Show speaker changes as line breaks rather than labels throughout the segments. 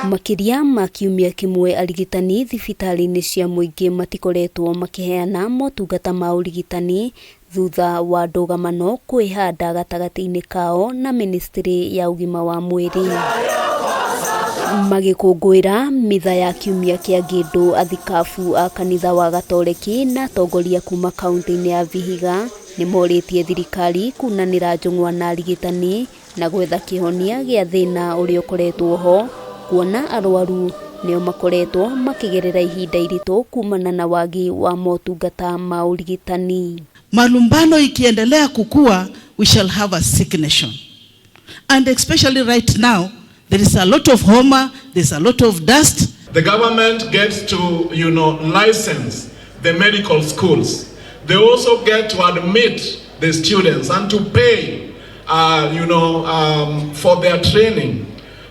Makĩria ma kiumia kĩmwe arigitani thibitarĩ-inĩ cia mũingĩ matikoretwo makĩheana motungata ma ũrigitani thutha wa ndũgamano kwĩhanda gatagatĩ-inĩ kao na ministry ya ũgima wa mwĩrĩ. Magĩkũngũĩra mitha ya kiumia kĩa ngĩndũ athikabu a kanitha wa Gatoreki na atongoria kuma kaunti-inĩ ya Vihiga nĩ morĩtie thirikari kunanĩra njũng'wa na arigitani na gwetha kĩhonia gĩa thĩna ũrĩa ũkoretwo ho kuona arwaru nĩo makoretwo makĩgerera ihinda iritũ kumana na wagi wa motungata ma ũrigitani.
Malumbano ikiendelea kukua, we shall have a sick nation. And especially right now, there is a lot of homa, there's a lot of dust.
The government gets to license the medical schools. They also get to admit the students and to pay for their training.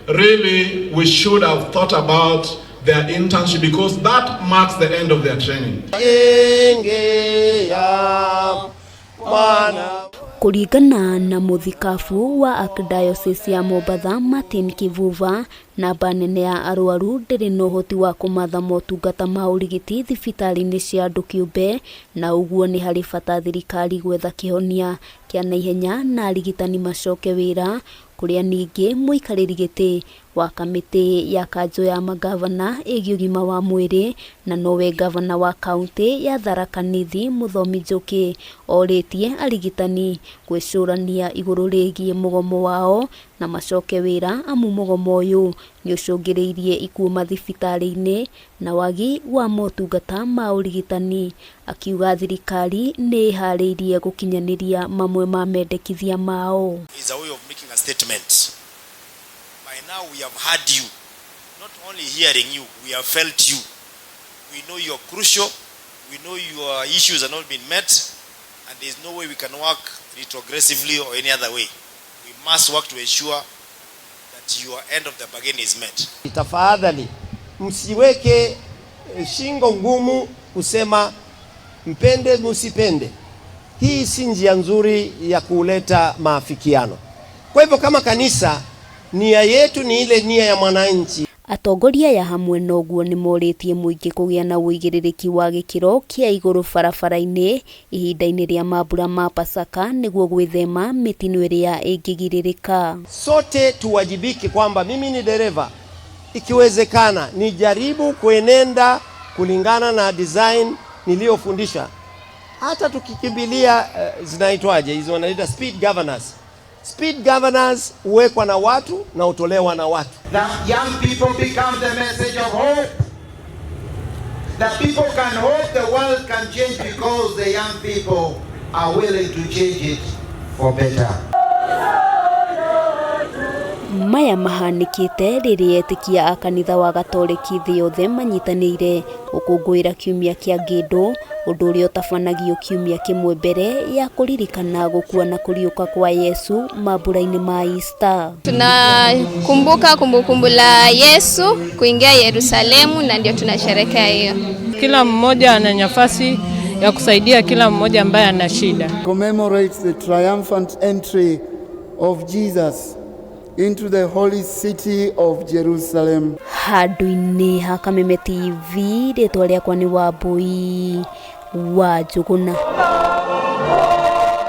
Really, we should have thought about their internship because that marks the end of their training.
Kũringana na mũthikabu wa Archdiocese ya Mombatha Martin Kivuva, namba nene ya arwaru ndĩrĩ na ũhoti wa kũmatha motungata ma ũrigiti thibitarĩ-inĩ cia andũ kĩũmbe, na ũguo nĩ harĩ bata thirikari gwetha kĩhonia kĩa naihenya na arigitani macoke wĩra, kũrĩa ningĩ mũikarĩri gĩtĩ wa kamĩtĩ ya kanjũ ya mangavana ĩgiĩ ũgima wa mwĩrĩ na nowe ngavana wa kaunti ya Tharaka Nithi Mũthomi Njoki orĩtie arigitani gwĩcũrania igũrũ rĩgiĩ mũgomo wao na macoke wĩra amu mũgomo ũyũ nĩ ũcũngĩrĩirie ikuũ mathibitarĩ-inĩ na wagi wa motungata ma ũrigitani. Akiuga thirikari nĩ ĩharĩirie gũkinyanĩria mamwe ma mendekithia mao.
Is a way of making a statement. By now we have heard you. Not only hearing you, we have felt you. We know you are crucial. We know your issues are not being met. And there is no way we can work retrogressively or any other way. We must work to ensure that your end of the bargain is met.
Tafadhali msiweke shingo ngumu kusema mpende msipende. Hii si njia nzuri ya kuleta maafikiano. Kwa hivyo kama kanisa, nia yetu ni ile nia ya mwananchi.
Atongoria aya hamwe na ũguo nĩ morĩtie mũingĩ kũgĩa na ũigĩrĩrĩki wa gĩkĩro kĩa igũrũ barabara-inĩ ihinda-inĩ rĩa mambura ma Pasaka nĩguo gwĩthema mĩtino ĩrĩa ĩngĩgirĩrĩka.
Sote tuwajibike kwamba mimi ni dereva, ikiwezekana nijaribu kuenenda kulingana na design niliyofundisha. Hata tukikimbilia zinaitwaje hizo wanaita speed governors. Speed governors huwekwa na watu na hutolewa na watu.
That young people become the message of hope. That people can hope the world can change because the young people are willing to change it for better.
Maya mahanĩkĩte rĩrĩa etĩkia a kanitha wa Gatoreki thĩ yothe manyitanĩire gũkũngũĩra kiumia kĩa ngĩndũ, ũndũ ũrĩa ũtabanagio kiumia kĩmwe mbere ya kũririkana gũkua na kũriũka kwa Yesu mambura-inĩ ma Easter.
Tunakumbuka kumbukumbu la Yesu kuingia Yerusalemu na ndio tunasherehekea hiyo.
Kila mmoja ana nafasi ya kusaidia kila mmoja ambaye ana shida.
Commemorates the triumphant entry of Jesus into the holy city of Jerusalem.
Handũ-inĩ ha Kameme TV, rĩtwa rĩakwa nĩ Wambui wa Njũgũna.